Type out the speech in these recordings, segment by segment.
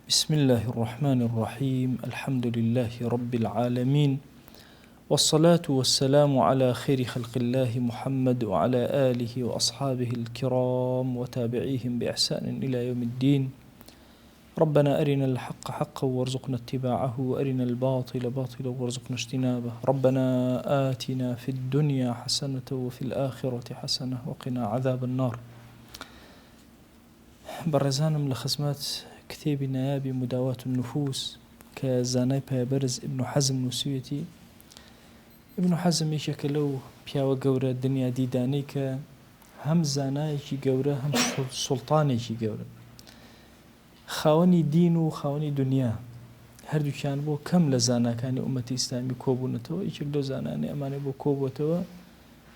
بسم اللە الرحمن الرحیم الحمد للە رب العالمین والصلاة والسلام علی خیر خلق اللە محمد وعلی آله وأصحابه الكرام وتابعیهم بإحسان إلی یوم الدین ربنا أرنا الحق حقا وارزقنا اتباعه وأرنا الباطل باطلا وارزقنا اجتنابه ربنا آتنا في الدنيا حسنة وفي الآخرة حسنة وقنا عذاب النار بەڕێزانم لە خزمەت کتێبی نایابی مداواة النفوس کە زانای پایەبەرز ابن حەزم نووسیویەتی. ابن حەزم یەکێکە لەو پیاوە گەورە دنیا دیدانەی کە هەم زانایەکی گەورە هەم سوڵتانێکی گەورە، خاوەنی دین و خاوەنی دنیا، هەردووکیان بۆ کەم لە زاناکانی ئومەتی ئیسلامی کۆبوونەتەوە، یەکێک لەو زانایانەی ئەمانەی بۆ کۆبووەتەوە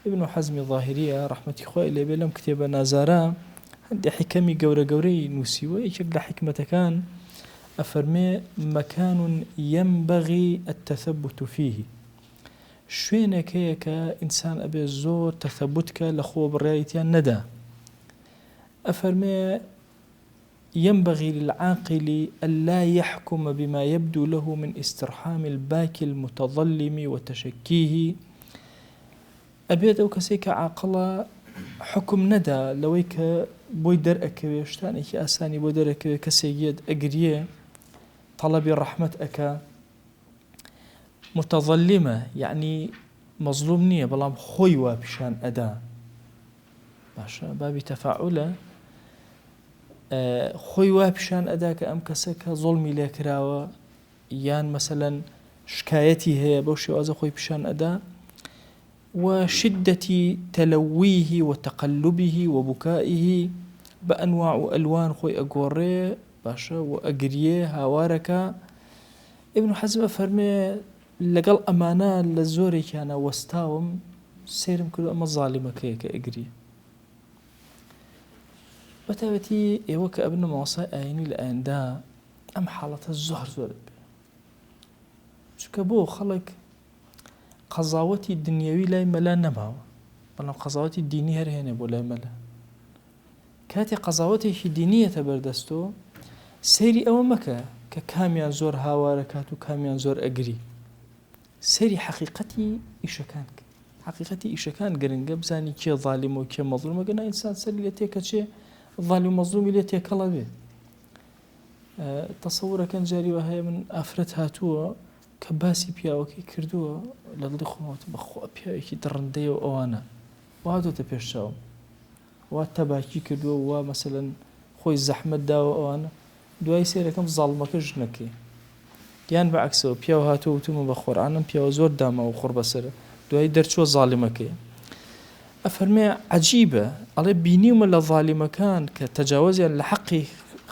ئیبن حەزمی ظاهیریە ڕەحمەتی خوای لێ بێ لەم کتێبە نازارە هەندێ حیکەمی گەورە گەورەی نووسیوە یەکێک لە حیکمەتەکان ئەفەرمێ مکان ينبغي التثبت فيه شوێنێک هەیە کە ئینسان ئەبێ زۆر تەثبت کە لە خۆ بڕیاری تیا نەدا ئەفەرمێ ينبغي للعاقل ألا يحكم بما يبدو له من استرحام الباكي المتظلم وتشكيه ئەبێت ئەو کەسەی کە عاقڵە حوکم نەدا لەوەی کە بۆی دەرئەکەوێ شتانێکی ئاسانی بۆ دەرەکەوێ کەسێک یەت ئەگریێ تەڵەبی ڕەحمەت ئەکا متظلمە یەعنی مەزڵوم نییە بەڵام خۆی وا پیشان ئەدا باشە بابی تەفاعولە خۆی وا پیشان ئەدا کە ئەم کەسە کە زوڵمی لێکراوە یان مەسەلەن شکایەتی هەیە بەو شێوازە خۆی پیشان ئەدا و شدەتی تەلەویه و تەقلبه و بکائه بە ئەنواع و ئەلوان خۆی ئەگۆڕێ باشە و ئەگریێ هاوارەکە ابن حەزم ئەفەرمێ لەگەڵ ئەمانە لە زۆرێکیانە وەستاوم سەیرم کردو ئەمە زالیمەکەیە کە ئەگریێ بەتایبەتی ئێوە کە ئەبنە مامۆستای ئاینی لە ئایندە ئەم حاڵەتە زۆر زۆر بێ چونکە بۆ خەڵک قەزاوەتی دنیاوی لای مەلا نەماوە بەڵام قەزاوەتی دینی هەر هێنێ بۆ لای مەلا کاتێ قەزاوەتێکی دینیەتە بەردەستۆ سەیری ئەوە مەکە کە کامیان زۆر هاوارەکات و کامیان زۆر ئەگری سەیری حەقیقەتی ئیشەکان کە. حەقیقەتی ئیشەکان گرنگە بزانی کێ زالیمە و کێ مەزلومە گەنا ئینسان سەری لێ تێکەچێ زالیم و مەزلومی لێ تێکەڵە بێ. تەسەورەکەن جاری وا هەیە من ئافرەت هاتووە کە باسی پیاوەکەی کردووە لە دڵی خۆم وتم بەخوا پیاوێکی دڕندەیە و ئەوانە وا هاتۆتە پێش چاوم وا تەباکی کردووە وا مەسەلەن خۆی زەحمەت داوە ئەوانە دوایی سەیرەکەم زاڵمەکە ژنەکەی یان بە عەکسەوە پیاو هاتووە وتومە بە قورعان ئەم پیاوە زۆر داماو و قوڕ بەسەرە دوایی دەرچووە زاڵیمەکەیە ئەفەرمێ عەجیبە ئەڵێ بینیومە لە زالیمەکان کە تەجاوزیان لە حەقی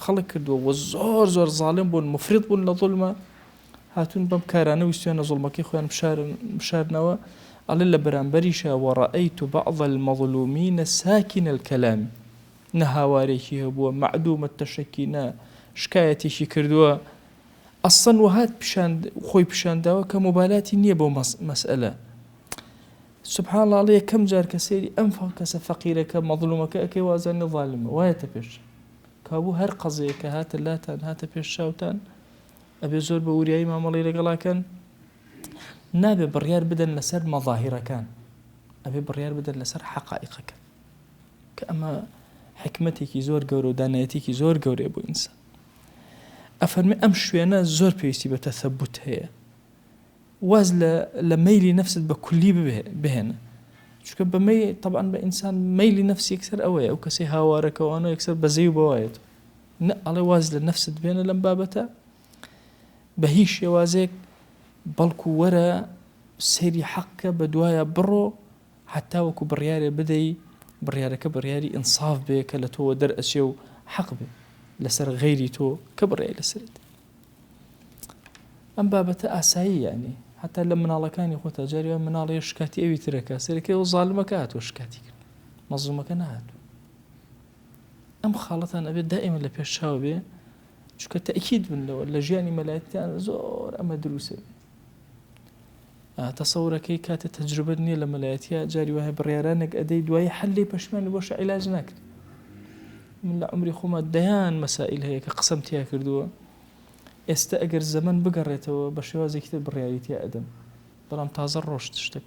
خەڵک کردووە و زۆر زۆر زاڵم بوون مفرط بوون لە ظلمە هاتوون بەم کارانە ویستویانە زوڵمەکەی خۆیان بشارنەوە ئەڵێ لە بەرامبەریشا وەڕەئەیت بعض المظلومین ساکن الکلام نە هاوارێکی هەبووە، مەعدومە التشکی، نە شکایەتێکی کردووە، ئەسڵەن وەها پیشان خۆی پیشان داوە کە موبالاتی نییە بۆ مەسئەلە. سبحان اللە ئەڵێ یەکەم جار کە سەیری ئەم کەسە فەقیرەکە مەظلومەکە ئەکەی وازانی ظالمە وایەتە پێش کابوو هەر قەزەیە کە هاتە لاتان هاتە پێش چاوتان ئەبێ زۆر بە وریایی مامەڵەی لەگەڵا کەن نابێ بڕیار بدەن لەسەر مەظاهیرەکان ئەبێ بڕیار بدەن لەسەر حەقائیقەکان کە ئەمە حیکمەتێکی زۆر گەورە و دانایەتێکی زۆر گەورەیە بۆ ئینسان. ئەفەرمێ ئەم شوێنە زۆر پێویستی بە تەثەبوت هەیە. واز لە لە مەیلی نەفست بە کولی بهێنە. چونکە بە مەی تەبعەن بە ئینسان مەیلی نەفس یەکسەر ئەوەیە ئەو کەسەی هاوارەکەوانە یەکسەر بەزەی و بەوایەت. نە ئەڵێ واز لە نەفست بێنە لەم بابەتە بە هیچ شێوازێک بەڵکو وەرە سەیری حەق کە بە دوایە بڕۆ هەتا وەکو بڕیارێ بدەی بڕیارەکە بڕیاری ئینساف بێ کە لە تۆوە دەرئەچێ و حەق بێ لەسەر غەیری تۆ کە بڕیاری لەسەرت ئەم بابەتە ئاسایی یعنی حتا لە مناڵەکانی خۆتا جاری وا مناڵێ شکاتی ئەوی ترەکە سەرەکەی ئەو زالمەکە هاتووە شکاتی کرد مەزڵومەکە نەهاتوو ئەم خاڵەتان ئەبێت دائیمە لە پێش چاو بێ چونکە تەئکید بن لەوە لە ژیانی مەلایەتیان زۆر ئەمە دروستە تەسەورەکەی کاتێ تەجروبەت نیە لە مەلایەتیا جاری وایە بڕیارانێک ئەدەی دوایی حەل لێی پەشیمانی بۆشە عیلاج ناکرێ من لە عومری خۆما دەیان مەسائیل هەیە کە قسەم تیا کردووە. ئێستە ئەگەر زەمەن بگەڕێتەوە بە شێوازێکی تر بڕیاری تیا ئەدەم. بەڵام تازە ڕۆشت شتەک.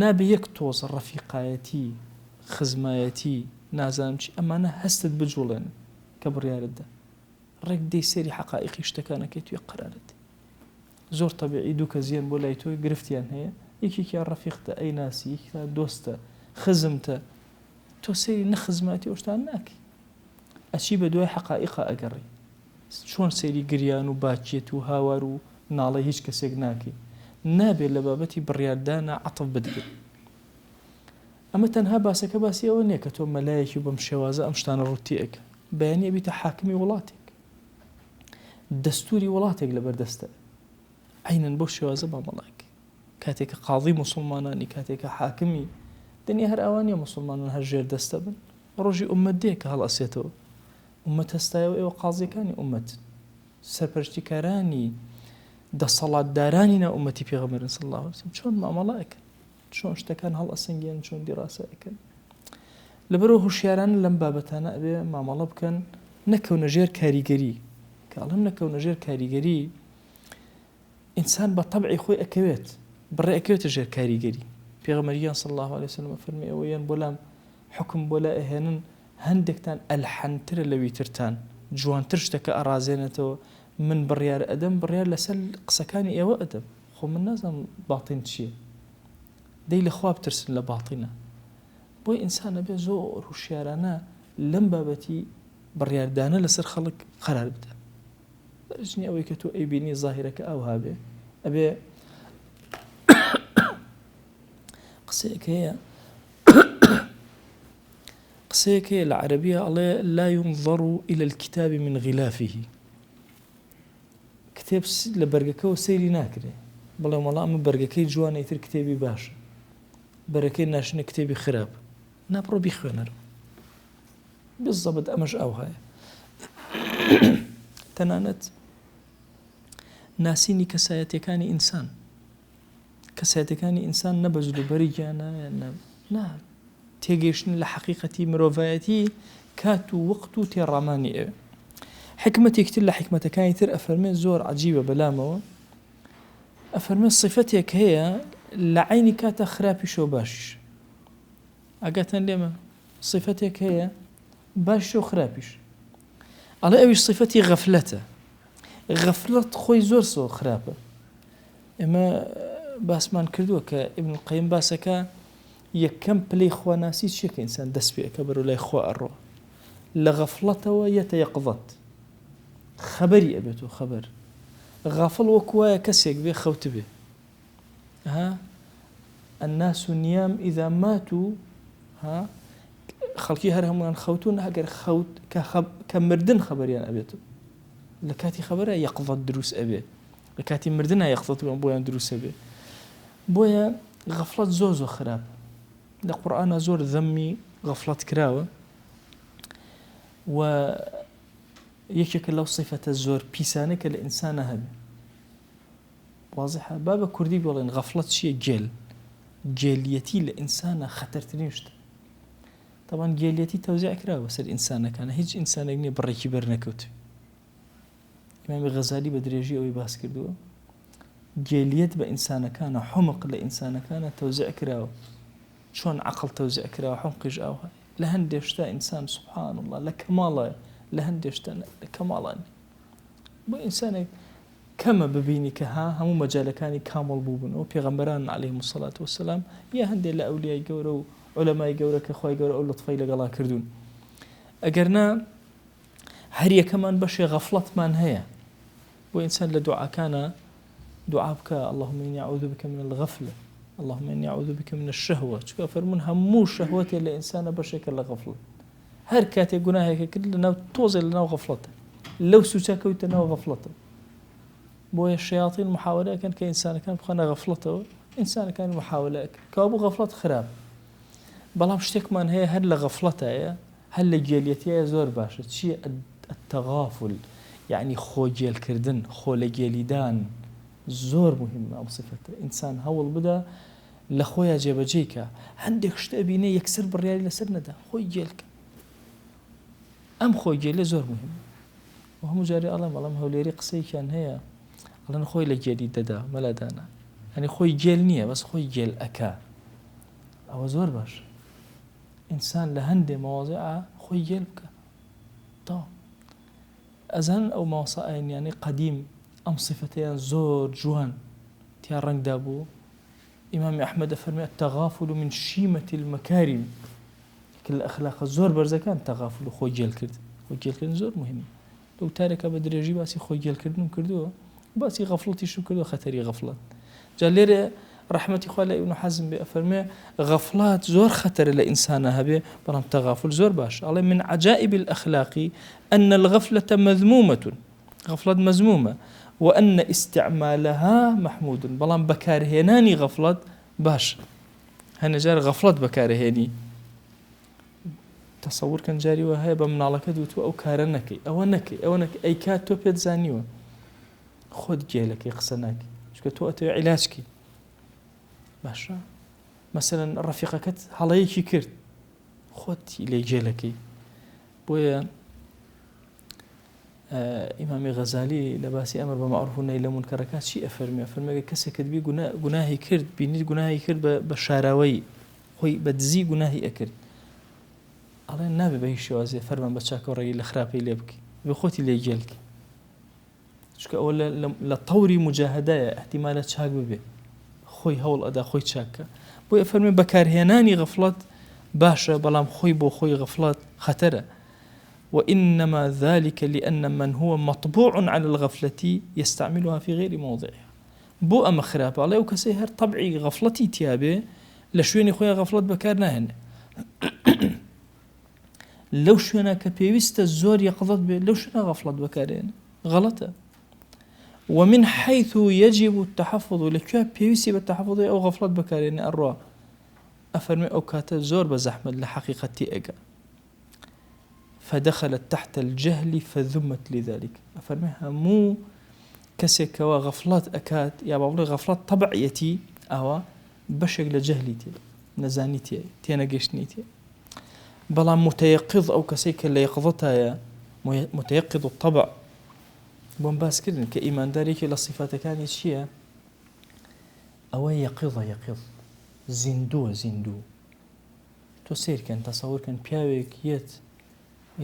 نابێ یەک تۆز ڕەفیقایەتی، خزمایەتی، نازانم چی ئەمانە هەستت بجوڵێنن کە بڕیارت دا. ڕێک دێی سەیری حەقائیقی شتەکان ئەکەیت و یەک قەرارت دەی. زۆر تەبیعی دوو کەس یەن بۆ لای تۆ گرفتیان هەیە، یەکێکیان ڕەفیقتە ئەیناسی، یەکێکیان دۆستە، خزمتە، تۆ سەیری نە خزمایەتی ئەو شتانە ناکەی. ئەچی بە دوای حەقائیقا ئەگەڕێی. چۆن سەیری گریان و باکیەت و هاوار و ناڵەی هیچ کەسێک ناکەی. نابێ لە بابەتی بڕیاردانا عەتف بتگرێ. ئەمە تەنها باسەکە باسی ئەوە نیە کە تۆ مەلایەکی و بەم شێوازە ئەم شتانە ڕووت تێ ئەکا. بەیانی ئەبیتە حاکمی وڵاتێک. دەستوری وڵاتێک لەبەر دەستە. عەینەن بەو شێوازە مامەڵە ئەکەی. کاتێک کە قاضی موسڵمانانی، کاتێک کە حاکمی، دنیا هەر ئاوا نیە موسڵمانان هەر ژێر دەستە بن. ڕۆژی ئوممەت دێ کە هەڵئەسێتەوە. ئوممەت هەستایەوە ئێوە قازیەکانی ئوممەتن. سەرپەرشتیکارانی دەسەڵاتدارانی ناو ئوممەتی پێغەمبەرن صلی اللە علیە وسلم. چۆن مامەڵە ئەکەن؟ چۆن شتەکان هەڵئەسەنگێنن چۆن دیراسە ئەکەن لەبەرەوە هوشیارانە لەم بابەتانە ئەبێ مامەڵە بکەن نەکەونە ژێر کاریگەری کە ئەڵێم نەکەونە ژێر کاریگەری ئینسان بە تەبعی خۆی ئەکەوێت بڕێ ئەکەوێتە ژێر کاریگەری پێغەمبەریان صلی الله علیه وسلم فەرمی ئەوە یان بۆلام حکم بۆ لا ئەهێنن هەندێکتان ئەلحەنترە لەوی ترتان جوانتر شتەکە ئەڕازێنێتەوە من بڕیار ئەدەم بڕیار لەسەر قسەکانی ئێوە ئەدەم خۆ من نازانم باتین چیە دەی لە خوا بترسن لە باتینە بۆی ئینسان ئەبێ زۆر هوشیارانە لەم بابەتی بڕیاردانە لەسەر خەڵک قەرار بدە مەرج نیە ئەوەی کە تۆ ئەیبینی زاهیرەکە ئەوها بێ ئەبێ قسەیەک هەیە قسەیەک هەیە لە عەرەبیە ئەڵێ لا ينظر إلى الكتاب من غلافه کتێب لە بەرگەکەوە سەیری ناکرێ بڵێم وەڵا ئەمە بەرگەکەی جوانە ئیتر کتێبی باشە بەرەکەی ناشنە کتێبی خراپ نا بڕۆ بیخوێنەرەوە بالضبط ئەمەش ئاوهایە تەنانەت ناسینی کەسایەتەکانی ئینسان کەسایەتەکانی ئینسان نە بە جلوبەرگیانە نە نا تێگەیشتن لە حەقیقەتی مرۆڤایەتی کات و وەقت و تێڕامانی ئەوێ. حیکمەتێکی تر لە حیکمەتەکانی تر ئەفەرمێ زۆر عەجیبە بەلامەوە ئەفەرمێ سیفەتێک هەیە لە عەینی کاتا خراپیشە و باشیشە. ئاگاتان لێمە؟ سیفەتێک هەیە باشیشە و خراپیش. ئەڵێ ئەویش سیفەتی غەفلەتە. غەفلەت خۆی زۆر زۆر خراپە. ئێمە باسمان کردووە کە ابن القیم باسەکە یەکەم پلەی خواناسی چیە کە ئینسان دەست پێ ئەکا بەرەو لای خوا ئەڕوا لە غەفڵەتەوە یەتە یەقظەت خەبەری ئەبێتەوە خەبەر غافڵ وەکو وایە کەسێک بێ خەوتبێ ها الناس نیام اذا ماتوا ها خەڵکی هەر هەمووان خەوتون ئەگەر خەوت کە مردن خەبەریان ئەبێتەوە لە کاتی خەبەرە یەقظەت دروست ئەبێ لە کاتی مردنا یەقظەت بۆیان دروست ئەبێ بۆیە غەفڵەت زۆر زۆر خراپە لە قورئانا زۆر ذەمی غەفڵەت کراوە و یەکێکە لەو سیفەتە زۆر پیسانە کە لە ئینسانە هەبێ وازحە با بە کوردی بڵێن غەفڵەت چییە گێل گێلیەتی لە ئینسانە خەتەرترین شتە طبعا گێلیەتی تەوزیع کراوە بەسەر ئینسانەکانە هیچ ئینسانێک نییە بڕێکی بەر نەکەوت ئیمامی غەزالی بە درێژی ئەوەی باس کردووە گێلیەت بە ئینسانەکانە حمق لە ئینسانەکانە تەوزیع کراوە چۆن عەقڵ تەوزیع کراوە حمقیش ئاوها لە هەندێک شتا ئینسان سبحان الله لە کەماڵە لە هەندێک شتا لە کەماڵان بۆ ئینسانێک کەمە ببینی کە ها هەموو مەجالەکانی کامڵ بووبن و پێغەمبەران عەلەیهم الصلاة والسلام یا هەندێک لە ئەولیای گەورە و عولەمای گەورە کە خوای گەورە ئەو لوتفەی لەگەڵا کردوون ئەگەر نا هەریەکەمان بەشێ غەفڵەتمان هەیە بۆ ئینسان لە دوعاکانە دوعا بکە اللهم إني أعوذ بك من الغفلة اللهم إني أعوذ بك من الشهوة چونکە فەرموون هەموو شەهوەتێ لە ئینسانە بەشێکە لە غەفڵەت هەر کاتێک گوناهێکە کرد لە ناو تۆزێ لە ناو غەفڵەتە لەو سوچە کەوتە ناو غەفڵەتە بۆیە شەیاطین محاولە ئەکەن کە ئینسانەکان بخەنە غەفڵەتەوە ئینسانەکان محاولە ئەکەن کەوابوو غەفڵەت خراپ بەڵام شتێکمان هەیە هەر لە غەفڵەتایە هەر لە گێلیەتیایە زۆر باشە چیە التغافل یەعنی خۆ گێل کردن خۆ لە گێلیدان زۆر موهیمە ئەم سیفەتە ئینسان هەوڵ بدا لە خۆیا جێبەجێی کا هەندێک شت ئەبینێ یەکسەر بڕیاری لەسەر نەدا خۆی گێل کە ئەم خۆ گێلە زۆر موهیمە. و هەموو جارێ ئەڵێم ئەڵێم هەولێری قسەیەکیان هەیە ئەڵێن خۆی لە گێلی دەدا مەلا دانا یانی خۆی گێل نییە بەس خۆی گێل ئەکا ئەوە زۆر باش ئینسان لە هەندێ مەوازیعا خۆی گێل بکە تەواو ئەزانن ئەو مامۆستا ئاینیانەی قەدیم ئەم سیفەتەیان زۆر جوان تیا ڕەنگ دابوو ئیمامی ئەحمەد ئەفەرمێ التغافل من شیمة المکارم یەکێک لە ئەخلاقە زۆر بەرزەکان تەغافل و خۆ گێل کردن خۆ گێلکردن زۆر مهمە لە وتارێکا بە درێژی باسی خۆ گێلکردنم کردووە باسی غەفڵەتیشم کردووە خەتەری غەفڵەت جا لێرە ڕەحمەتی خوا لە ئیبن حەزم بێ ئەفەرمێ غەفڵات زۆر خەتەرە لە ئینسانە هەبێ بەڵام تەغافل زۆر باش ئەڵێ من عجائب الأخلاق أن الغفلة مذمومة غەفڵەت مەزمومە وأن استعمالها محمود بەڵام بەکارهێنانی غەفڵەت باشە هەنێ جار غەفڵەت بەکارهێنی تەسەور کەن جاری وا هەیە بە مناڵەکەت وتووە ئەو کارە نەکەی ئەوە نەکەی ئەوە نەکەی ئەی کات تۆ پێت زانیوە خۆت گێلەکەی قسە ناکەی چونکە تۆ ئەتەوێ عیلاج کەی باشە مەسەلەن ڕەفیقەکەت هەڵەیەکی کرد خۆت لێ گێلەکەی بۆیە ئیمامی غەزالی لە باسی ئەمر بە مەعروف و نەی لە مونکەرەکە چی ئەفەرمێ فەرمێ کەسێکت بی گوناهی کرد بینیت گوناهی کرد بە شاراوەی خۆی بە دزی گوناهی ئەکرد ئەڵێ نابێ بە هیچ شێوازێ فەرمان بە چاکە و ڕێگەی لە خراپەی لێ بکەی بێ خۆتی لێ گێلکی چونکە ئەوە لە تەوری مجاهدایە احتیمالە چاک ببێ خۆی هەوڵ ئەدا خۆی چاکە بۆیە فەرمێ بەکارهێنانی غەفڵەت باشە بەڵام خۆی بۆ خۆی غەفڵەت خەتەرە وإنما ذلك لأن من هو مطبوع على الغفلة يستعملها في غير موضعها بۆ ئەمە خراپە ئەڵێ ئەو کەسەی هەر تەبعی غەفڵەتی تیابێ لە شوێنی خۆیان غەفڵەت بەکار ناهێنێ لەو شوێنە کە پێویستە زۆر یەقظەت بێ لەو شوێنە غەفڵەت بەکارێنێ غەڵەتە ومن حيث يجب التحفظ لەکوێ پێویستی بە تحفظ ئەو غەفڵەت بەکارێنێ ئەڕوا ئەفەرمێ ئەو کاتە زۆر بە زەحمەت لە حەقیقەت تێئەگا فدخلت تحت الجهل فذمت لذلك ئەفەرمێ هەموو کەسێک کەوا غەفڵەت ئەکات یا با بڵێ غەفڵەت تەبعیەتی ئاوا بەشێک لە جەهلی تێ نەزانی تێ تێنەگەشتنی تێ بەڵام متيقظ ئەو کەسێک کە لە یەقظەتایە متيقظ الطبع بۆم باس کردن کە ئیماندار یەکێ لە صفاتەکانی چییە؟ ئەوە یەقظە یەقظ زیندووە زیندوو تۆ سەیرکەن تەسەور کەن پیاوێک یەت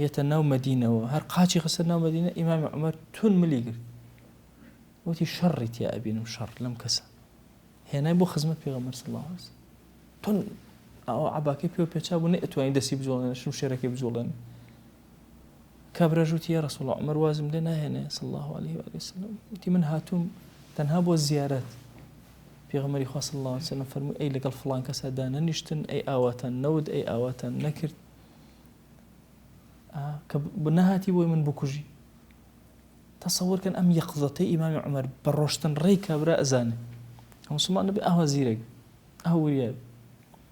یەتە ناو مەدینەوە هەر قاچی خستە ناو مەدینە ئیمامی عومەر تون ملی گرت وتی شەڕی تیا ئەبینم شەڕ لەم کەسە هێنای بۆ خزمەت پێغەمبەر صلی الله علیه وسلم تون ئەو عەباکەی پێوە پێچا بوو نەیتوانی دەستی بجوڵێنێ شمشێرەکەی بجوڵێنێ کابراش وتی یا رسول الله عمر وازم لێ ناهێنێ صلی الله علیه و وسلم وتی من هاتووم تەنها بۆ زیارەت پێغەمبەری خوا صلی الله علیه وسلم فەرمووی ئەی لەگەڵ فڵان کەسا دانەنیشتن ئەی ئاواتان نەوت ئەی ئاواتان نەکرد کە نەهاتی بۆی من بکوژی تەسەوەر کەن ئەم یەقزەتەی ئیمامی عومەر بە ڕۆشتن ڕێی کابرا ئەزانێ مسلمان نەبێ ئاوا زیرەک ئەو وریا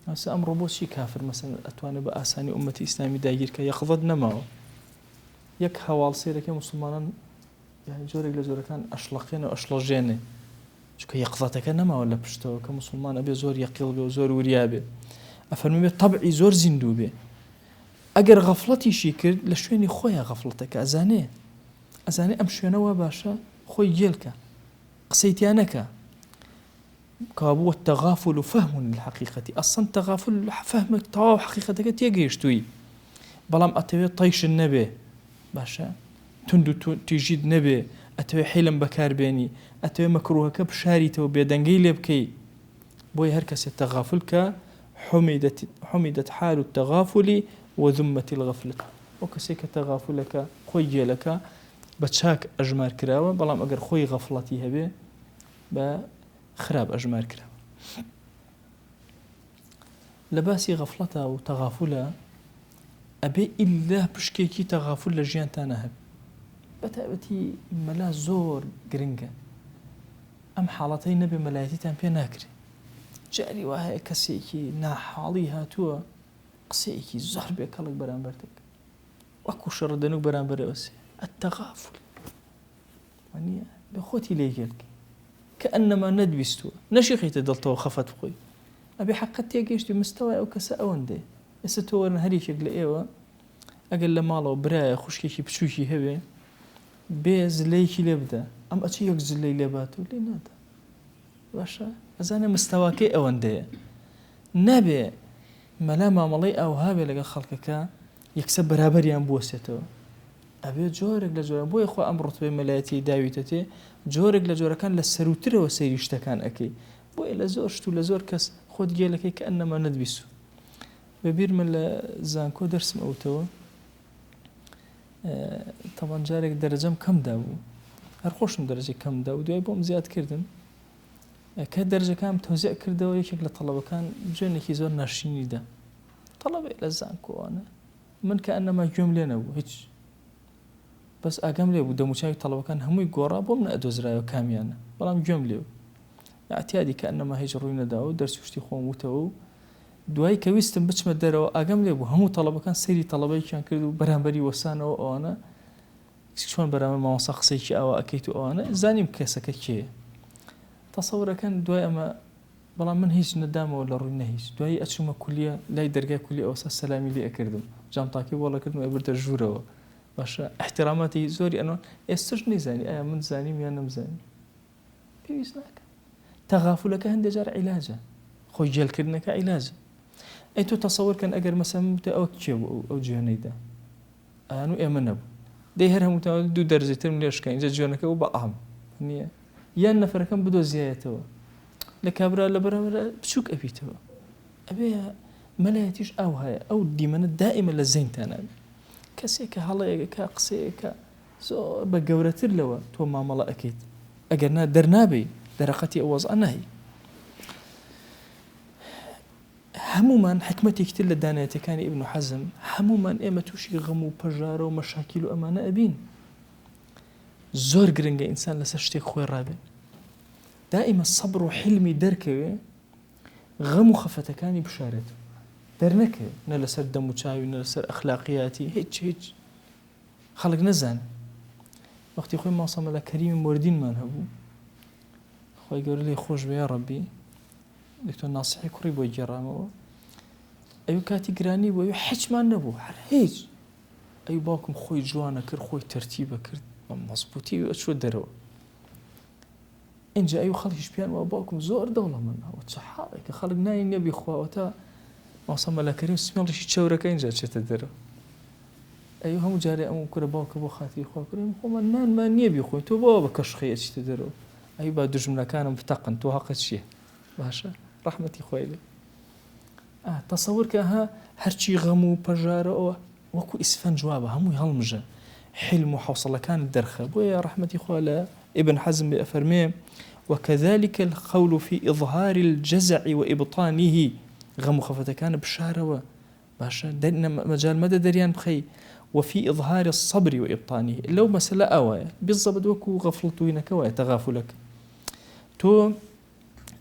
ئەسا ئەمڕۆ بۆچی کافر مەسەن ئەتوانێت بە ئاسانی ئومەتی ئیسلامی داگیرکە یەقزەت نەماوە یەک هەواڵ سێرەکەی مسلمانان یانی جۆرێک لە جۆرەکان ئەشڵەقێنێ و ئەشڵەژێنێ چونکە یەقزەتەکە نەماوە لە پشتەوە کە موسڵمان ئەبێ زۆر یەقیڵ بێ و زۆر وریا بێ ئەفەرموێ بێ تەبعی زۆر زیندوو بێ ئەگەر غەفڵەتیشی کرد لە شوێنی خۆیان غەفڵەتەکە ئەزانێ ئەزانێ ئەم شوێنە وا باشە خۆی گێلکە قسەی تیا نەکە کەوابوو التغافل فهم للحقیقة ئەسڵەن تەغافل فەهمێک تەواو حەقیقەتەکە تێگەیشتووی بەڵام ئەتەوێ تەیشت نەبێ باشە توند و تیژیت نەبێ ئەتەوێ حیلم بەکار بێنی ئەتەوێ مەکروهەکە بشاریتەوە بێدەنگەی لێ بکەی بۆیە هەر کەسێ تەغافل کە حمیدت حمیدت حال التغافل وذمت الغفلة ئەو کەسێک کە تەغافلەکە خۆی گێلەکە بە چاک ئەژمار کراوە بەڵام ئەگەر خۆی غەفڵەتی هەبێ بە خراپ ئەژمار کراوە. لە باسی غەفڵەتا و تەغافولە ئەبێ ئیلا پشکێکی تەغافول لە ژیانتانا هەبێ بە تایبەتی مەلا زۆر گرنگە ئەم حاڵەتەی نەبێ مەلایەتیتان پێ ناکرێ جاری وا هەیە کەسێکی ناحاڵی هاتووە قسەیەکی زۆر بێ کەڵک بەرامبەر دەکە وەکو شەڕدەنوک بەرامبەرەوەسێ التغافل وانیە بێ خۆتی لێ گێل کەی کەئەنەما نەتبیستووە نەشی خەیتە دڵتەوە خەفەت بخۆی ئەبێ حەقت تێگەیشتی مستەوای ئەو کەسە ئەوەندەیە ئێستا تۆ وەرن هەر یەکێک لە ئێوە ئەگەر لە ماڵەوە برایە خوشکێکی بچووکی هەبێ. بێ زلەیەکی لێ بدە ئەم ئەچێ یەک زلەی لێ بات و لێ نادا باشە ئەزانێ مستەواکەی ئەوەندەیە نابێ مەلا مامەڵەی ئاوها بێ لەگەڵ خەڵکەکە یەکسەر بەرابەریان بوەسێتەوە ئەبێ جۆرێک لە جۆران بۆیە خوا ئەم ڕوتبەی مەلایەتیەی داویتەتێ جۆرێک لە جۆرەکان لە سەروترەوە سەیری شتەکان ئەکەی بۆیە لە زۆر شت و لە زۆر کەس خۆت گێلەکەی کە ئەنەما نەتبیسو بە بیرمە لە زانکۆ دەرسم ئەوتەوە تەبان جارێک دەرەجەم کەم دابوو هەر خۆشم دەرەجەی کەم دا و دوای بۆم زیاد کردن کە دەرجەکانم تەوزیع کردەوە یەکێک لە تەڵەبەکان جوێنێکی زۆر ناشرینی دا تەڵەبێ لە زانکۆوانە من کە ئەنەما گوێم لێ نەبوو هیچ بەس ئاگام لێ بوو دەموچاوی تەڵەبەکان هەمووی گۆڕا بۆم نەئەدۆزرایەوە کامیانە بەڵام گوێم لێ بوو ئەعتیادی کە ئەنەما هیچ ڕووی نەداوە و دەرس و شتی خۆم وتەوە و دوایی کە ویستم بچمە دەرەوە ئاگام لێ بوو هەموو تەڵەبەکان سەیری تەڵەبەیەکیان کرد و بەرامبەری وەسانەوە ئەوانە چۆن بەرامبەر مامۆستا قسەیەکی ئاوا ئەکەیت و ئەوانە زانیم کەسەکە کێیە تەسەورەکەن دوای ئەمە بەڵام من هیچ نەدامەوە لە ڕووی نە هیچ دوایی ئەچوومە کولیە لای دەرگای کولیە ئەوسا سەلامی لێ ئەکردم جامتاکەی بۆ ڵەکردم ئەبردە ژوورەوە باشە ئیحتراماتی زۆری ئەنوان ئێستش نەیزانی ئایا من زانیم یان نەمزانی پێویست ناکە تەغافولەکە هەندێک جار عیلاجە خۆی گێلکردنەکە عیلاجە ئەی تۆ تەسەور کەن ئەگەر مەسەن بتە ئەوە کێ بوو ئەو جوێنەیدا ئەیان و ئێمە نەبوو دەی هەر هەمووتان دوو دەرزی ترم لێ شکا ئینجا جوێنەکە بوو بە عام نییە یان نەفەرەکەم بدۆزیایەتەوە لە کابرا لە بەرامبەر بچووک ئەبیتەوە ئەبێ مەلایەتیش ئەو هەیە ئەو دیمەنە دائیمە لە زەینتان نابێت کەسێک کە هەڵەیەکە قسەیەکە زۆر بە گەورەتر لەوە تۆ مامەڵە ئەکەیت ئەگەر نا دەرنابێی دەرەقەتی ئەو وەزعە ناهی هەموومان حیکمەتێکی تر لە دانایەتیەکانی ئیبن حەزم، هەموومان ئێمە تووشی غەم و پەژارە و مەشاکیل و ئەمانە ئەبین. زۆر گرنگە ئینسان لەسەر شتێک خۆی ڕابێ. دائیمە سەبر و حیلمی دەرکەوێ، غەم و خەفەتەکانی بشارێت. دەرنەکەوێ، نە لەسەر دەم و چاوی، نە لەسەر ئەخلاقیاتی، هیچ هیچ. خەڵک نەزانێ. وەختی خۆی مامۆستا مەلا کەریمی مۆردینمان هەبوو. خوای گەورە لێی خۆش بێ یاڕەبی. دکتۆر ناسحی کوڕی بۆی گێڕامەوە ئەوی کاتی گرانی بوو ئەوی حچمان نەبوو هەر هیچ ئەوی باوکم خۆی جوانە کرد خۆی تەرتیبە کرد بە مەزبوطی ئەچوە دەرەوە اینجا ئەوی خەڵکیش پێیان وە باوکم زۆر دەوڵەمەندە ئەوە چ حاڵێکە خەڵک نانی نییە بیخواوە تا مامۆستا مەلا کەریم سمێڵیشی چەورەکە اینجا چێتە دەرەوە ئەی هەموو جارێ ئەم کورە باوکە بۆ خاتری خوا کورە خۆمان نانمان نییە بیخۆین تۆ بۆ بە کەشخەی ئەچیتە دەرەوە ئەی با دوژمنەکانم بتەقن تۆ هەقت چییە باشە ڕەحمەتی خوای لێ تەسەور کە ها هەرچی غەم و پەژارە ئەوە وەکو ئیسفەنج وابە هەمووی هەڵمژە حلم و حوسڵەکانت دەرخە بۆیە ڕەحمەتی خوا لە ابن حزم بێ ئەفەرمێ وكذلك القول في إظهار الجزع وإبطانه غەم و خەفەتەکانت بشارەوە باشە مەجال مەدە دەریان بخەی وفی اظهار الصبر وابطانه لەو مەسەلە ئاوایە بالضبط وەکو غەفڵەت وینەکە وایە تەغافولەکە تۆ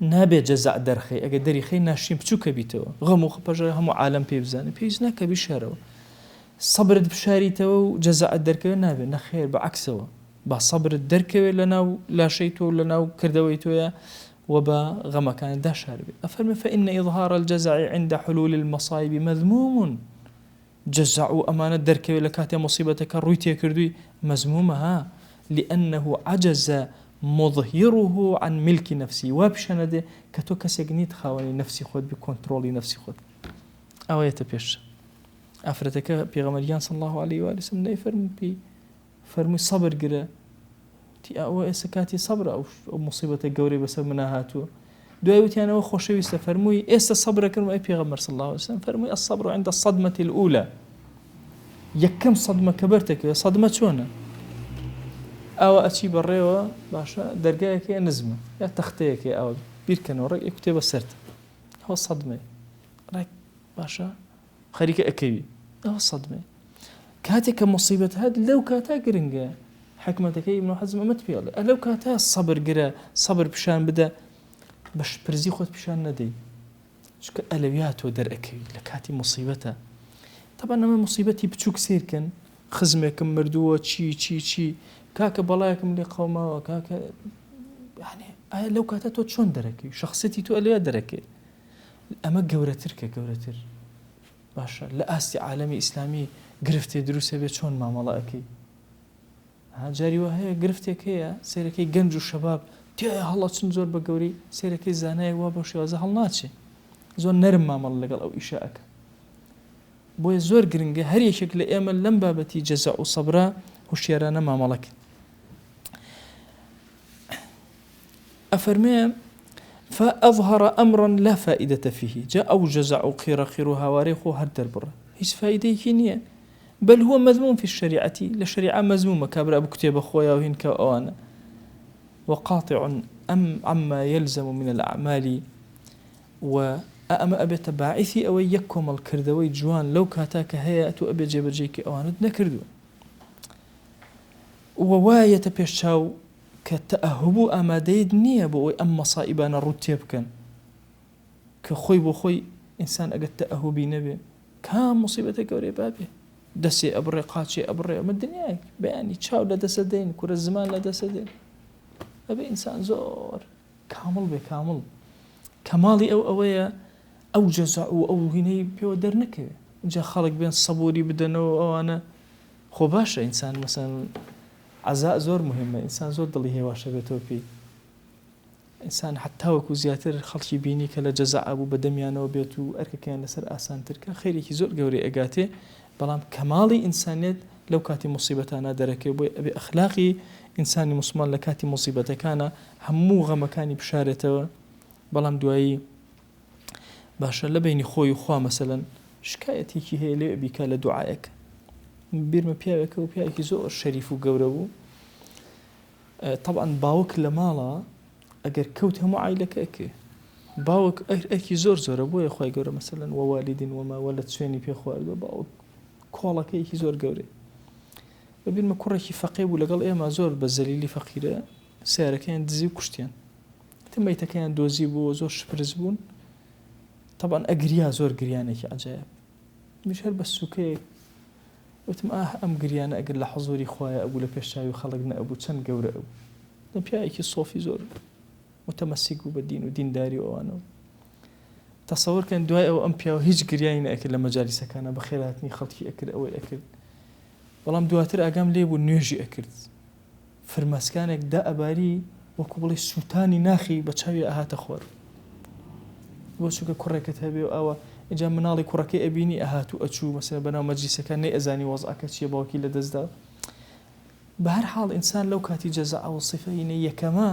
نابێت جەزع دەرخەی ئەگەر دەریخەی ناشرین بچووکە بیتەوە غەم و پەژە هەموو عالەم پێ بزانێ پێویست ناکە بیشارەوە سەبرت بشاریتەوە و جەزعت دەرکەوێت نابێت نەخێر بە عەکسەوە با سەبرت دەرکەوێت لە ناو لاشەی تۆ لە ناو کردەوەی تۆیە و بە غەمەکانت دا شاربێ ئەفەرمێ فإن إظهار الجزع عند حلول المصائب مذموم جەزع و ئەمانە دەرکەوێ لە کاتێ موسیبەتەکە ڕووی تێکردووی مەزمومە ها لأنه عجز مظهره عن ملک نفسه وا پیشان ئەدێ کە تۆ کەسێک نیت خاوەنی نەفسی خۆت بی کۆنترۆڵی نەفسی خۆت ئەوە یەتە پێش ئافرەتەکە پێغەمبەر گیان صلی الله علیه و آله وسلم نەیفەرموو پێی فەرمووی سەبر گرە وتی ئەوە ئێستا کاتی سەبرە ئەو ئەو موسیبەتە گەورەی بەسەر منا هاتووە دوای وتیان ئەوە خۆشەویستە فەرمووی ئێستا سەبرەکەم ئەی پێغەمبەر صلی الله علیه وسلم فەرمووی الصبر عند الصدمة الأولى یەکەم سەدمە کە بەرتەکەوێ سەدمە چۆنە ئاوا ئەچی بەڕێوە باشە دەرگایەکەی نزمە یا تەختەیەکەی ئاوا بیرکەنەوە ڕێک ئەکوتێ بە سەرت ئەوە سەدمەیە ڕێک باشە خەریکە ئەکەوی ئەوە سەدمەیە کاتێک کە موسیبەت هات لەو کاتە گرنگە حکمەتەکەی ئیبن حەزم ئەمەت پێ ئەڵێ لەو کاتە سەبر گرە سەبر پیشان بدە بە شپرزی خۆت پیشان نەدەی چونکە ئەلەویا تۆ دەرئەکەوی لە کاتی موسیبەتە تەبەن ئەمە موسیبەتی بچووک سیرکەن خزمێکم مردووە چی چی چی کاکە بەڵایەکم لێ قەوماوە کاکە ئایا لەو کاتە تۆ چۆن دەرەکەوی شخصێتی تۆ ئەلەویا دەرەکەی ئەمە گەورەتر کە گەورەتر باشە لە ئاستی عالەمی ئیسلامی گرفتێ دروست ئەبێ چۆن مامەڵە ئەکەی؟ ها جاری وا هەیە گرفتێک هەیە سەیرەکەی گەنج و شەباب تیایا هەڵەچن زۆر بە گەورەی سەیرەکەی زانایەک وا بەو شێوازە هەڵناچێ زۆر نەرم مامەڵە لەگەڵ ئەو ئیشە ئەکا بۆیە زۆر گرنگە هەر یەکێک لە ئێمە لەم بابەتی جەزع و سەبرا هوشیارانە مامەڵە کەین. ئەفەرمێ فأظهر أمرا لا فائدة فيه جا ئەو جەزع و قیڕە قیڕ و هاوارەی خۆ هەر دەربڕە هیچ فائیدەیەکی نییە بل هو مذموم في الشريعة لە شەریعە مەزمومە کابرا بکوتێ بە خۆیا و هین کە ئەوانە وقاطع أم عما يلزم من الأعمال و ئەمە ئەبێتە باعثی ئەوەی یەک کۆمەڵ کردەوەی جوان لەو کاتا کە هەیە ئەتوو ئەبێ جێبەجێی کەی ئەوانەت نەکردووە و وایەتە پێش چاو کە تەئەهوب و ئامادەیت نییە بۆ ئەوەی ئەم مەسائیبانە ڕووت تێ بکەن کە خۆی بۆ خۆی ئینسان ئەگەر تەئەهوبی نەبێ کام موسیبەتە گەورەی با بێ دەسێ ئەبڕێ قاچێ ئەبڕێ ئەمە دنیایەک بەیانی چاو لە دەسە دەین کورە زمان لە دەسە دێن ئەبێ ئینسان زۆر کامڵ بێ کامڵ کەماڵی ئەو ئەوەیە ئەو جەزع و ئەو هینەی پێوە دەرنەکەوێ جا خەڵک بێن سەبوری بدەنەوە ئەوانە خۆ باشە ئینسان مەسەن عەزا زۆر مهمە ئینسان زۆر دڵی هێواشە بێتەوە پێی ئینسان حتاوەکو زیاتر خەڵکی بینی کە لە جەزا بوو بە دەمیانەوە بێت و ئەرکەکەیان لەسەر ئاسانتر کە خێرێکی زۆر گەورەی ئەگاتێ بەڵام کەماڵی ئینسانیەت لەو کاتی موسیبەتانە دەرەکەوێ بۆیە ئەبێ ئەخلاقی ئینسانی موسڵمان لە کاتی موسیبەتەکانا هەموو غەمەکانی بشارێتەوە بەڵام دوایی باشە لە بینی خۆی و خوا مەسەلەن شکایەتێکی هەیە لێ بیکا لە دوعایەک بیرمە پیاوێکە و پیاوێکی زۆر شەریف و گەورە بوو تەبعەن باوک لە ماڵا ئەگەر کەوت هەموو عایلەکە ئەکەوێ باوک ئەرکی زۆر زۆرە بۆیە خوای گەورە مەسەلەن وەوالیدین وەما وەلەد سوێنی پێ خواردووە باوک کۆڵەکەیەکی زۆر گەورەیە بەبیرمە کوڕێکی فەقێ بوو لەگەڵ ئێمە زۆر بە زەلیلی فەقیرە سیارەکەیان دزی و کوشتیان تە مەیتەکەیان دۆزی بوو زۆر شپرز بوون طبعا ئەگریا زۆر گریانێکی عجایب میش هەر بە سوکەیەک وتم ئاه ئەم گریانە ئەگەر لە حزوری خوایە ئەبوو لە پێش چاوی خەڵک نەئەبوو چەند گەورە ئەبوو لە پیاوێکی سۆفی زۆر متەمەسیک بوو بە دین و دینداری و ئەوانەوە تەسەور کەن دوای ئەوە ئەم پیاوە هیچ گریانی نەئەکرد لە مەجالیسەکانە بەخێرهاتنی خەڵکی ئەکرد ئەوەی ئەکرد بەڵام دواتر ئاگام لێ بوو نوێژی ئەکرد فرمەسکانێک دائەباری وەکو بڵێی سووتانی ناخی بە چاویا ئەهاتە خوار. بۆ چونکە کوڕێکت هەبێ و ئاوا ئینجا مناڵی کوڕەکەی ئەبینی ئەهات و ئەچوو مەسەلەن بەناو مەجلیسەکان نەیئەزانی وەزعەکە چییە باوکی لە دەست دا. بە هەر حاڵ ئینسان لەو کاتی جەزع و سیفەینە یەکەمە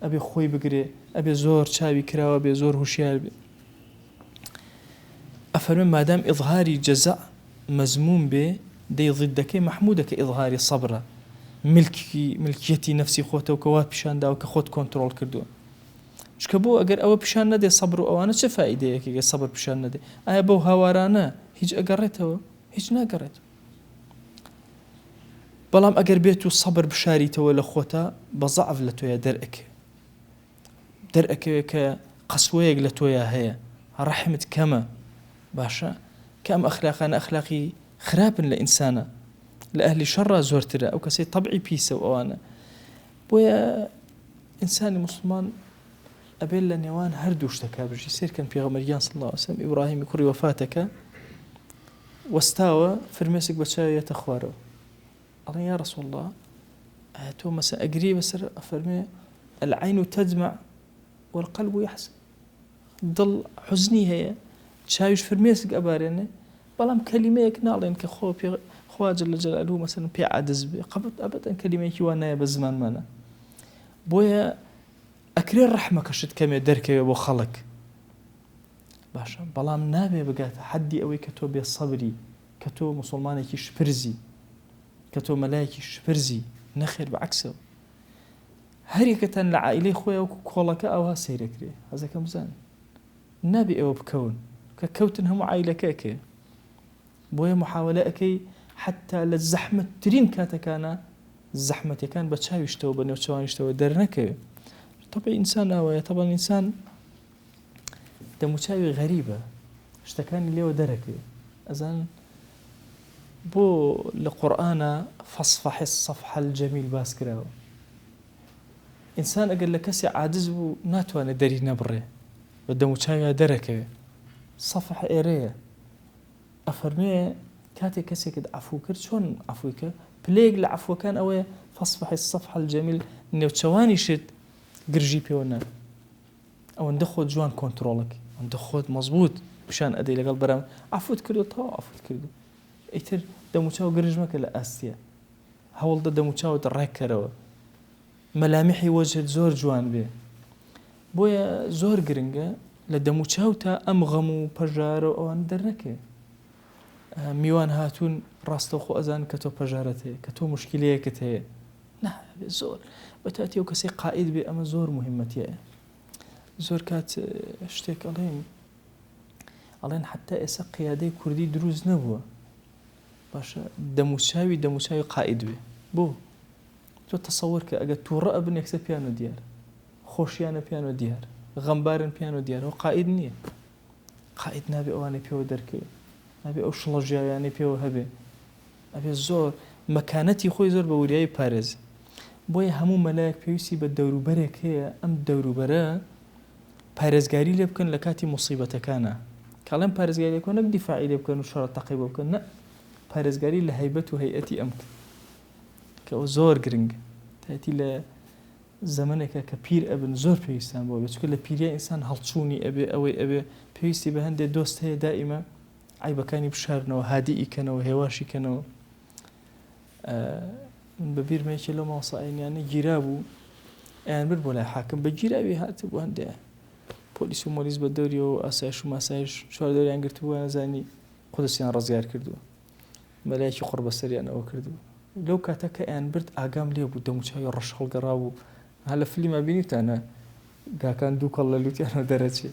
ئەبێ خۆی بگرێ ئەبێ زۆر چاوی کراوە بێ زۆر هوشیار بێ. ئەفەرمێ مادام ئیظهاری جەزع مەزموم بێ دەی ضدەکەی مەحمودە کە ئیظهاری سەبرە ملکی ملکیەتی نەفسی خۆتە و کە وات پیشان داوە کە خۆت کۆنترۆڵ کردووە چونکە بۆ ئەگەر ئەوە پیشان نەدێ سەبر و ئەوانە چ فائیدەیەکە گەر سەبر پیشان نەدێ ئایا بەو هاوارانە هیچ ئەگەڕێتەوە هیچ ناگەڕێتەوە بەڵام ئەگەر بێت و سەبر بشاریتەوە لە خۆتا بە زەعف لە تۆیا دەرئەکەوێ دەرئەکەوێ کە قەسوەیەک لە تۆیا هەیە ڕەحمت کەمە باشە کە ئەم ئەخلاقانە ئەخلاقی خراپن لە ئینسانە لە ئەهلی شەڕا زۆرترە ئەو کەسەی تەبعی پیسە و ئەوانە بۆیە ئینسانی موسڵمان ئەبێت لە نێوان هەردوو شتەکە بژی سێرکەن پێغەمبەر گیان صلی الله علیه وسلم ئیبراهیمی کوڕی وەفاتەکە وەستاوە فرمێسک بە چاویەتە خوارەوە ئەڵێن یا رسول اللە ئایا تۆ مەسە ئەگری بەسەر ئەفەرمێ العین تدمع والقلب يحزن دڵ حزنی هەیە چاویش فرمێسک ئەبارێنێ بەڵام کەلیمەیەک ناڵێن کە خۆ پێ خوا جل جلاله مەسەن پێ عادز بێ قەبت ئەبەدەن کەلیمەیەکی وا نایە بە زمانمانە بۆیە ئەکرێ ڕەحمەکەشت کەمێ دەرکەوێ بۆ خەڵک باشە بەڵام نابێ بگاتە حەدی ئەوەی کە تۆ بێ سەبری کە تۆ موسوڵمانێکی شپرزی، کە تۆ مەلایەکی شپرزی، نەخێر بە عەکسەوە. هەر یەکەتان لە عائیلەی خۆیا وەکو کۆڵەکە ئاوها سەیرەکرێ. حەزەکەم بزانن. نابێ ئێوە بکەون. کە کەوتن هەموو عائیلەکە ئەکەوێ. بۆیە محاوەلە ئەکەی حەتتا لە زەحمەتترین کاتەکانا زەحمەتەکان بە چاویشتەوە بە نێوچەوانیشتەوە دەرنەکەوێ. تەبعی ئینسان ئاوایە. تەبعەن ئینسان دەموچاوی غەریبە شتەکانی لێوە دەرەکەوێ ئەزان بۆ لە قورئانا فاصفح الصفح الجمیل باس کراوە ئینسان ئەگەر لە کەسێ عاجز بوو ناتوانێت دەری نەبڕێ بە دەموچاویا دەرەکەوێ صفح ئێرەیە ئەفەرمێ کاتێک کەسێکت عەفوو کرد چۆن عەفووی کە؟ پلەیەک لە عەفوەکان ئەوەیە فاصفح الصفح الجمیل نێوچەوانیشت گرژی پێوە نابێ. ئەوەندە خۆت جوان کۆنترۆڵەکەی، ئەوەندە خۆت مەزبووت پیشان ئەدەی لەگەڵ بەرام عەفوت کردو تەواو عەفوت کردو. ئیتر دەموچاو گرژ مەکە لە ئاستیە. هەوڵدە دەموچاوت ڕێک کەرەوە. مەلامیحی وەجهت زۆر جوان بێ. بۆیە زۆر گرنگە لە دەموچاوتا ئەم غەم و پەژارە و ئەوانە دەرنەکەوێ. میوان هاتوون ڕاستەوخۆ ئەزانن کە تۆ پەژارەت هەیە، کە تۆ موشکیلەیەکت هەیە. نا ئەبێ زۆر بە تاتی ئەو کەسەی قائید بێ ئەمە زۆر موهیمە تیایە. زۆر کات شتێک ئەڵێن ئەڵێن حەتا ئێستا قیادەی کوردی دروست نەبووە. باشە دەموچاوی دەموچاوی قائید بێ. بۆ؟ تۆ تەسەوەر کە ئەگەر تووڕە ئەبن یەکسەر پیانۆ دیارە. خۆشیانە پیانۆ دیارە. غەمبارن پیانۆ دیارە. ئەوە قائید نییە. قائید نابێ ئەوانەی پێوە دەرکەوێ. نابێ ئەو شڵەژیاویانەی پێوە هەبێ. ئەبێ زۆر مەکانەتی خۆی زۆر بە وریایی بپارێزێ. بۆیە هەموو مەلایەک پێویستی بە دەوروبەرێک هەیە ئەم دەوروبەرە پارێزگاری لێ بکەن لە کاتی موسیبەتەکانا. کە ئەڵێم پارێزگاری لێ بکەن نەک دیفاعی لێ بکەن و شەڕە تەقەی بۆ بکەن، نە پارێزگاری لە هەیبەت و هەیئەتی ئەم بکەن. کە ئەوە زۆر گرنگە. تایبەتی لە زەمەنێکا کە پیر ئەبن زۆر پێویستیان بۆ ئەبێ چونکە لە پیریا ئینسان هەڵچوونی ئەبێ ئەوەی ئەبێ پێویستی بە هەندێ دۆست هەیە دائیمە عەیبەکانی بشارنەوە هادیی کەنەوە هێواشی کەنەوە من بە بیرمە یەکێ لەو مامۆستا ئاینیانە گیرا بوو ئەیان برد بۆ لای حاکم بە گیراوی هاتبوو هەندێ پۆلیس و مۆلیس بە دەوریەوە و ئاسایش و ماسایش چوار دەوریان گرتبوو نەزانی قودسیان ڕزگار کردووە مەلایەکی قوڕ بەسەریان ئەوە کردبوو. لەو کاتە کە ئەیان برد ئاگام لێ بوو دەموچاوی ڕەش هەڵگەڕابوو ها لە فلیما بینیوتانە گاکان دووکەڵ لە لوتیانەوە دەرەچێ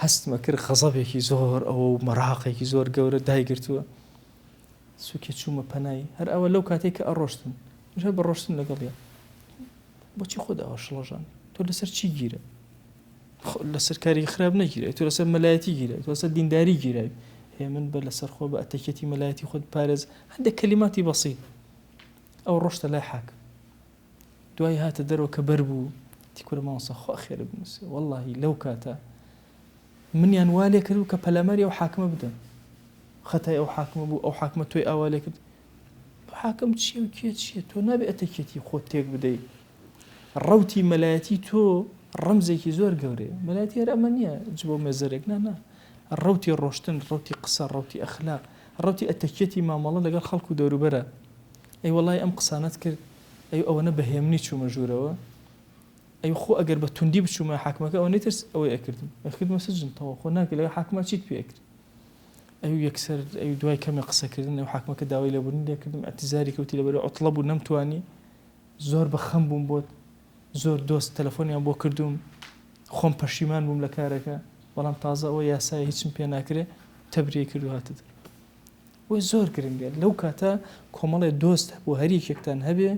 هەستمە کرد غەزەبێکی زۆر ئەوە و مەراقێکی زۆر گەورە دایگرتووە سوکێ چوومە پەنای هەر ئەوە لەو کاتێک کە ئەڕۆشتن منیش هەر بە ڕۆشتن لەگەڵیان بۆچی خۆت ئەوە شڵەژان تۆ لەسەر چی گیرە لەسەر کاری خراپ نەگیرای تۆ لەسەر مەلایەتی گیرای تۆ لەسەر دینداری گیرای هێمن بە لەسەر خۆ بە ئەتەکێتی مەلایەتی خۆت پارێز هەندێک کەلیماتی بەسیط ئەو ڕۆشتە لای حاکم دوای هاتە دەرەوە کە بەر بوو تی کورە مامۆستا خوا خێرت بنووسێ وەڵڵاهی لەو کاتە منیان وا لێ کرد کە پەلاماری ئەو حاکمە بدەم خەتای ئەو حاکمە بوو ئەو حاکمە تۆی ئاوا لێ کرد حاکم چییە و کێ چییە تۆ نابێ ئەتەکێتی خۆت تێک بدەیت ڕەوتی مەلایەتی تۆ ڕەمزێکی زۆر گەورەیە. مەلایەتی هەر ئەمە نییە جبە و مێزەرێک، نا نا. ڕەوتی ڕۆشتن، ڕەوتی قسە، ڕەوتی ئەخلاق، ڕەوتی ئەتەکیەتی مامەڵە لەگەڵ خەڵک و دەوروبەرە. ئەی وەڵای ئەم قسانەت کرد، ئەی ئەوەنە بە هێمنی چوومە ژوورەوە، ئەی خۆ ئەگەر بە توندی بچوومایە حاکمەکە ئەوەنەی ترس ئەوەی ئەکردم، ئەکردمە سجن تەواو، خۆ ناکرێ لەگەڵ حاکما چیت پێ ئەکرێ. ئەی یەکسەر ئەی دوای کەمێ قسەکردن ئەو حاکمەکە داوای لێبوردنی لێکردم، ئیعتیزاری کەوتی لەبەرئەوەی عوتڵە بوو نەمتوانی، زۆر بە خەم بووم بۆت زۆر دۆست تەلەفۆنیان بۆ کردووم خۆم پەشیمان بووم لە کارەکە بەڵام تازە ئەوە یاسایە هیچم پێ ناکرێ تەبریەی کرد و هاتە دەر بۆیە زۆر گرنگە لەو کاتە کۆمەڵێ دۆست هەبوو هەر یەکێکتان هەبێ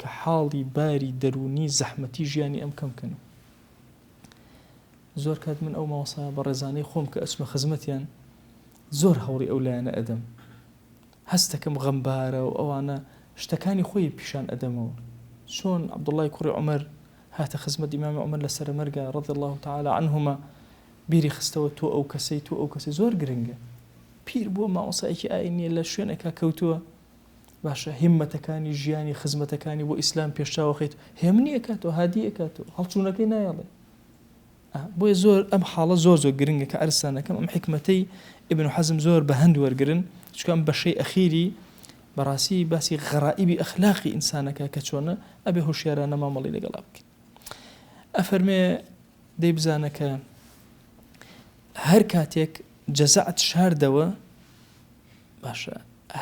کە حاڵی باری دەروونی زەحمەتی ژیانی ئەم کەم کەن زۆر کات من ئەو مامۆستا بەڕێزانەی خۆم کە ئەچمە خزمەتیان زۆر هەوڵی ئەو لایەنە ئەدەم هەستەکەم غەمبارە و ئەوانە شتەکانی خۆی پیشان ئەدەمەوە چۆن عەبدوڵای کوڕی عومەر هاتە خزمەت ئیمامی عومەر لە سەرەمەرگا رضی اللە تعالی عنهما بیری خستەوە تۆ ئەو کەسەی تۆ ئەو کەسەی زۆر گرنگە پیر بووە مامۆستایەکی ئاینیە لە شوێنێکا کەوتووە باشە هیمەتەکانی ژیانی خزمەتەکانی بۆ ئیسلام پێشچاوە خەیت هێمنی ئەکاتەوە هادی ئەکاتەوە هەڵچوونەکەی نایەڵێ بۆیە زۆر ئەم حاڵە زۆر زۆر گرنگە کە عەرزتان ئەکەم ئەم حیکمەتەی ئیبن حەزم زۆر بە هەند وەرگرن چونکە ئەم بەشەی ئەخیری بەڕاستی باسی غەرائیبی ئەخلاقی ئینسانەکە کە چۆنە ئەبێ هۆشیارانە مامەڵی لەگەڵا بکەین ئەفەرمێ دەی بزانە کە هەر کاتێک جەزعت شاردەوە باشە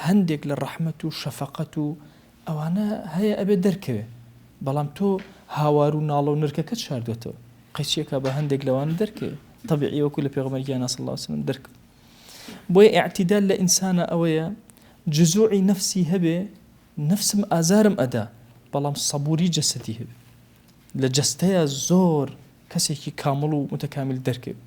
هەندێک لە ڕەحمەت و شەفەقەت و ئەوانە هەیە ئەبێت دەرکەوێ بەڵام تۆ هاوار و ناڵە و نرکەکەت شاردوێتەوە قەیچیەکە بە هەندێک لەوانە دەرکەوێ تەبیعی وەکو لە پێغەمبەر گیانا صلی اللە علیه وسلم دەرکەوت بۆیە ئیعتیدال لە ئینسانە ئەوەیە جزوعی نەفسی هەبێ نەفسم ئازارم ئەدا بەڵام سەبوری جەسەدی هەبێ لە جەستەیە زۆر کەسێکی کامڵ و متەکامیل دەرکەوێ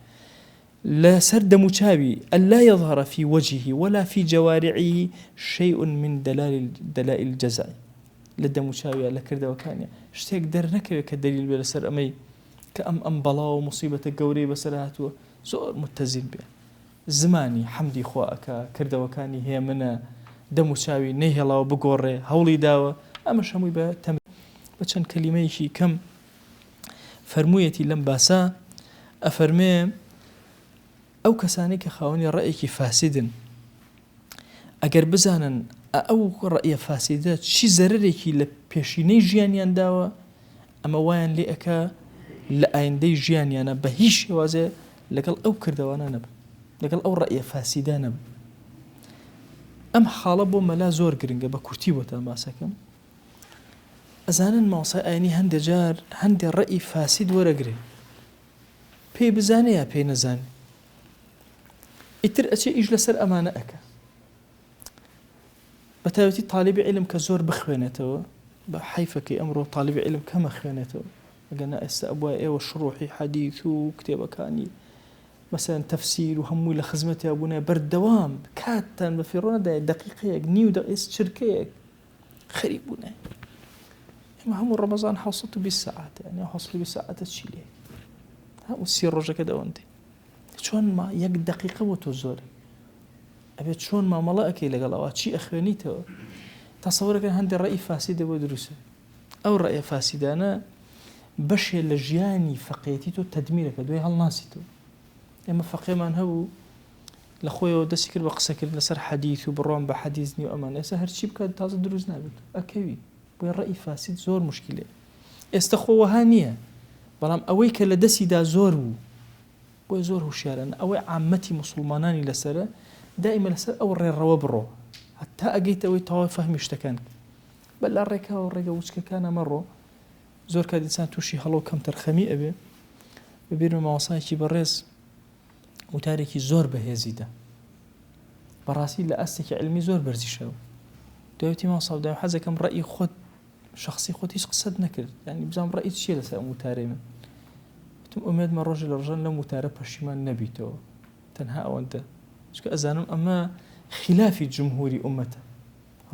لە سەر دەموچاوی، الا یظهر فی وجهه ولا فی جوارعه شیء من دلائل الجزع، لە دەموچاویا لە کردەوەکانیا شتێک دەرنەکەوێت کە دەلیل بێت لەسەر ئەمەی کە ئەم ئەم بەڵا و موسیبەتە گەورەی بەسەر هاتووە زۆر متزن بێ زمانی حەمدی خوا ئەکا کردەوەکانی هێمنە. دەم و چاوی نەیهێڵاوە بگۆڕێ هەوڵی داوە ئەمەش هەمووی بە تەم بە چەند کەلیمەیەکی کەم فەرموویەتی لەم باسە ئەفەرمێ ئەو کەسانەی کە خاوەنی ڕەئێکی فاسیدن ئەگەر بزانن ئەو ڕەئیە فاسیدە چی زەرەرێکی لە پێشینەی ژیانیان داوە ئەمە وایان لێ ئەکا لە ئایندەی ژیانیانە بە هیچ شێوازێ لەگەڵ ئەو کردەوانە نەبن لەگەڵ ئەو ڕەئیە فاسیدە نەبن ئەم خاڵە بۆ مەلا زۆر گرنگە بە کورتی بۆتان باسەکەم ئەزانن مامۆستای ئاینی هەندێ جار هەندێ ڕەئی فاسید وەرەگرێ پێی بزانێ یا پێی نەزانێ ئیتر ئەچێ ئیش لەسەر ئەمانە ئەکا بە تایبەتی تالیبی عیلم کە زۆر بخوێنێتەوە بە حەیفەکەی ئەمڕۆ تالیبی عیلم کەمە خوێنێتەوە ئەگەر ئێستا ئەبووە ئێوە شڕوحی حەدیث و کتێبەکانی مەسەن تەفسیر و هەمووی لە خزمەتیا بوونە بەردەوام کاتتان بە فیڕۆ نەدایە دقیقەیەک نیو دقیقە چرکەیەک خەریک بوونە ئێمە هەموو ڕەمەزان 720 سەعاتە یعنی 720 سەعاتە چی لێ هەموو سی ڕۆژەکە دەوەندێ چۆن ما یەک دقیقە بۆ تۆ زۆر ئەبێت چۆن مامەڵە ئەەکەی لەگەڵ ئەوە چی ئەخوێنیتەوە تەسەوەرەکە هەندێک ڕێی فاسیدە بۆ دروستە ئەو ڕێ فاسیدانە بەشێ لە ژیانی فەقێتی تۆ تەدمیرەکە دوای هەڵناسیتەوە ئێمە فەقێمان هەبوو لە خۆیەوە دەستی کرد بە قسەکردن لەسەر حەدیث و بڕوام بە حەدیث نیە و ئەمانە ئێستا هەرچی بکات تازە دروست نابێت ئەکەوی بۆیە ڕەئی فاسید زۆر مشکلەیە ئێستا خۆ وەها نییە بەڵام ئەوەی کە لە دەستیدا زۆر بوو بۆیە زۆر هوشیارانە ئەوەی عامەتی موسڵمانانی لەسەرە دائیمە لەسەر ئەو ڕێڕەوە بڕۆ هەتا ئەگەیتە ئەوەی تەواو فەهمی شتەکان بە لا ڕێکا و ڕێگە وچکەکانە مەڕۆ زۆر کات ئینسان تووشی هەڵە و کەمتەرخەمی ئەبێ بەبیرمە مامۆستایەکی بەڕێز وتارێکی زۆر بەهێزی دا بەڕاستی لە ئاستێکی علمی زۆر بەرزیشە و دوایتی مامۆستا دایم حەزەکەم ڕەئی خۆت شخصی خۆت هیچ قسەت نەکرد یعنی بزانم ڕەئی چییە لەسەر ئەم وتارەی من وتم ئومێدمە ڕۆژێ لە ڕۆژان لەم وتارە پەشیمان نەبیتەوە تەنها ئەوەندە چونکە ئەزانم ئەمە خلافی جمهوری ئومەتە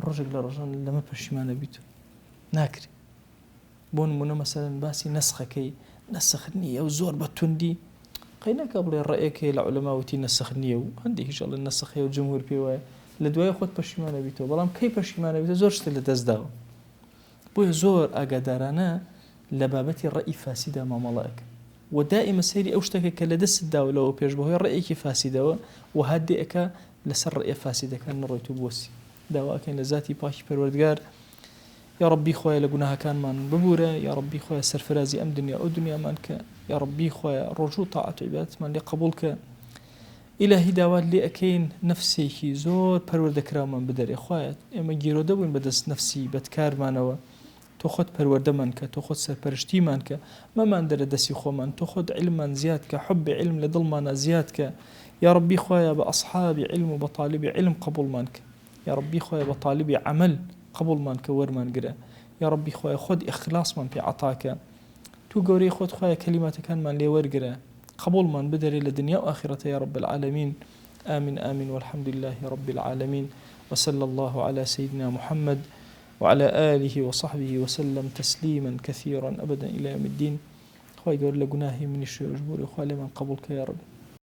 ڕۆژێک لە ڕۆژان لەمە پەشیمان نەبیتەوە ناکرێ بۆ نمونە مەسەلەن باسی نەسخەکەی نەسخ نییە و زۆر بە توندی قەی ناکا بڵێ ڕەئێک هەیە لە عولەما وتی نەسخ نییە و هەندێکیش ئەڵێن نەسخ هەیە و جمهور پێی وایە لە دوای خۆت پەشیمان ئەبیتەوە بەڵام کەی پەشیمان ئەبیتەوە زۆر شتت لە دەست داوە بۆیە زۆر ئاگادارانە لە بابەتی ڕەئی فاسیدا مامەڵە ئەکەن و دائیمە سەیری ئەو شتەکە کە لە دەستت داوە لەوە پێش بەهۆی ڕەئێکی فاسیدەوە وەها دێ ئەکا لەسەر ڕەئیە فاسیدەکان نەڕۆیت و بوەستی داوا ئەکەین لە زاتی پاکی پەروەردگار یاڕەبی خوایە لە گوناهەکانمان ببورە یاڕەبی خوایە سەرفرازی ئەم دنیا ئەو دنیامان کە یاڕەبی خوایە ڕۆژوو تاعەت و عیبادەتمان لێ قبوڵ کە ئیلاهی داوات لێ ئەکەین نەفسێکی زۆر پەروەردەکراومان بدەرێ خوایە ئێمە گیرۆدە بووین بەدەست نەفسی بەدکارمانەوە تۆ خۆت پەروەردەمان کە تۆ خۆت سەرپەرشتیمان کە مەمان دەرە دەستی خۆمان تۆ خۆت علممان زیاد کە حب علم لە دڵمانە زیاد کە یاڕەبی خوایە بە ئەصحابی علم و بە طالبی علم قبوڵمان کە یاڕەبی خوایە بە تالیبی عەمەل قبوڵمان کە وەرمان گرە یاڕەبی خوایە خۆت ئیخلاسمان پێ عەتا کە تو گەورەی خۆت خوایە کەلیماتەکانمان لێ وەرگرە قبوڵمان بدەرێ لە دنیا و ئاخیرەتە یا رب العالمین آمین آمین والحمد لله رب العالمین وصلی الله علی سیدنا محمد وعلى آله وصحبه وسلم تسلیما كثيرا أبدا إلى يوم الدين خوای گەورە لە گوناهی منیش خۆش بوری خوا لێمان قبوڵ کە یا ربی.